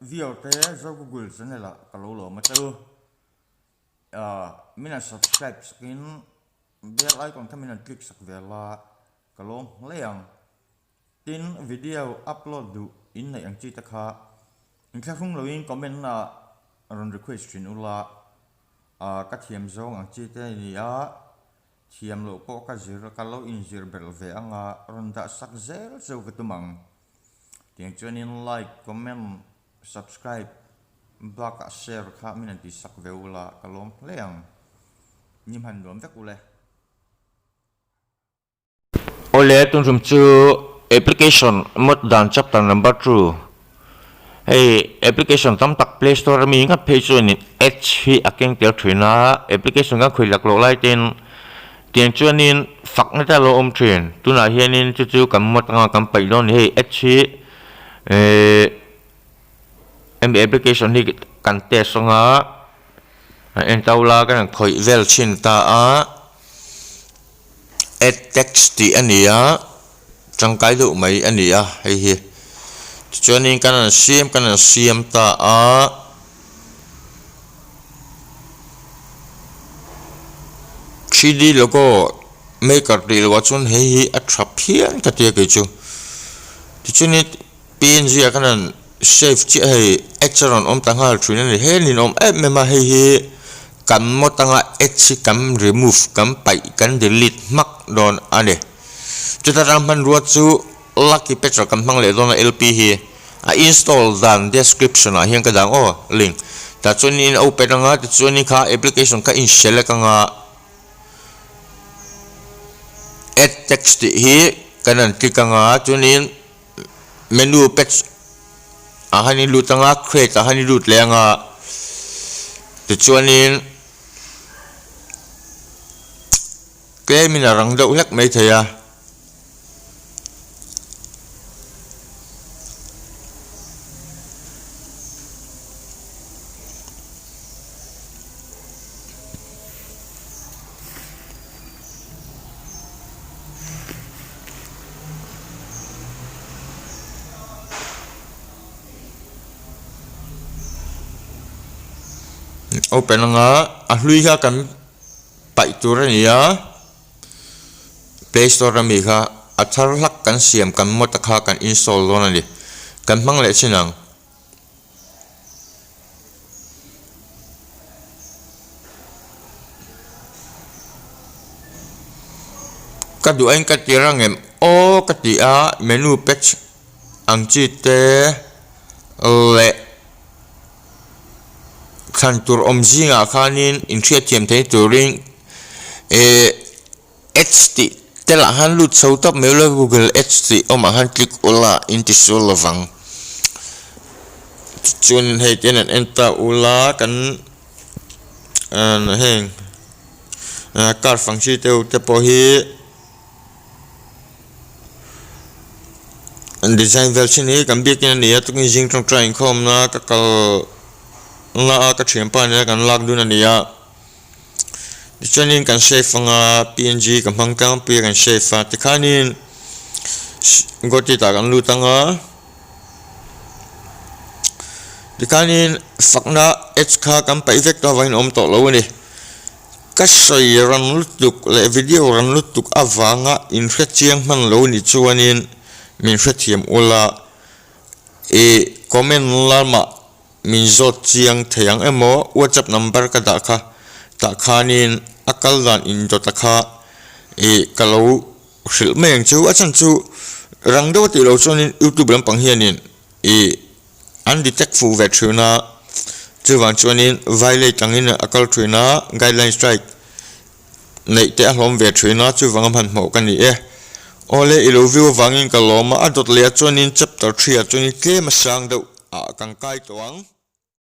Viewer te Zo Google channel ah ka lo lawm a che u. Min han subscribe sakin bell icon kha min han click sak ve la ka lawm hle ang. Tin, video upload duh in neih ang chi te kha inthlahrung loin comment ah rawn request thin ula ka thiam zawng ang chi te a ni a. Thiam loh pawh ka zir, ka lo inzir belh ve ang a, rawn dah sak zel cheu ka tum ang. Tiang chuanin like, comment, subscribe bakah share kha min han tihsak ve ula ka lawm hle ang. Ni hman nuam vek ule. Awle tuntum chu application mod dan chapter number 2 hei application tam tak play store ami ngat phei chuanin ads hi a keng tel thin a application kan khawi lak loh lai ten tiang chuanin fakna te a lo awm thin tunah hianin chu chu kan mod anga kan paih dawn a ni hei ads hi ehh hemi application hi kan test anga a en tau la kan han khawih vel thin ta a. Add text tih a ni a, tangkai deuh mai a ni a hei hi. Tichuanin kan han siam kan han siam ta a. 3D logo maker tih loh ah chuan hei hi a tha phian ka tia kei chu. Tichuanin png ah khan han save chiah hei ads a rawn awm ta nghal thin a ni. He nin awm em em a hei hi. Kan mawt anga ads hi kan remove, kan paih, kan delete hmak dawn a ni. Chuta tang hmanrua chu Lucky Patcher kan hmang leh dawn a LP hi a install dan description ah hian ka dang aw link. Tah chuan in open anga tichuan in kha application kha in select anga add text tih hi kan han click anga chuanin menu patch ah hian in lut anga create ah hian in lut leh anga tichuanin tlemin a rang deuh hlek maithei a. Open anga a hlui kha kan paih tur a ni a play store ami kha a thar hlak kan siam kan mawt a kha kan install dawn a ni kan hmang leh chin ang. Ka duh ain ka tir ang em aw ka ti a menu patch ang chi te leh thlan tur awm zingah khanin inhriatthiam thei turin eh Ads tih te lah khan lut chho tawp mai ula Google Ads tih awmah khan click ula in ti sual lovang. Tichuan hei te hian an en ta ula kan heng car fang chi te te pawh hi an design vel thin hi kan biakin a ni a tukin zing tawngtai inkhawmna ka kal na a ka thianpa nena kan lak dun a ni a. Tichuanin kan save anga png ka hmang tlangpui a kan save a tikhanin Gottit ah kan lut anga tikhanin fakna ads kha kan paih vek tawh avangin a awm tawh lo a ni. Ka sawi ran lutuk leh video ran lutuk avanga inhrechiang hman lo ni chuanin min hrethiam ula ih comment lamah Min zawt chiang thei ang emaw WhatsApp number ka dah kha tah khanin a kal dan indawt a kha ih ka lo hrilh mai ang chu a chhan chu rang deuh a tih loh chuanin youtube lampang hianin ih an detect fuh ve thin a chuvang chuanin violate angin a kal thin a guideline strike neih te a hlawm ve thin a chuvang a hmanhmawh ka ni e awle i lo view avangin ka lawm a a dawt leh ah chuanin chapter 3 ah chuanin tlem a sang deuh. Ah kan kai tawh ang.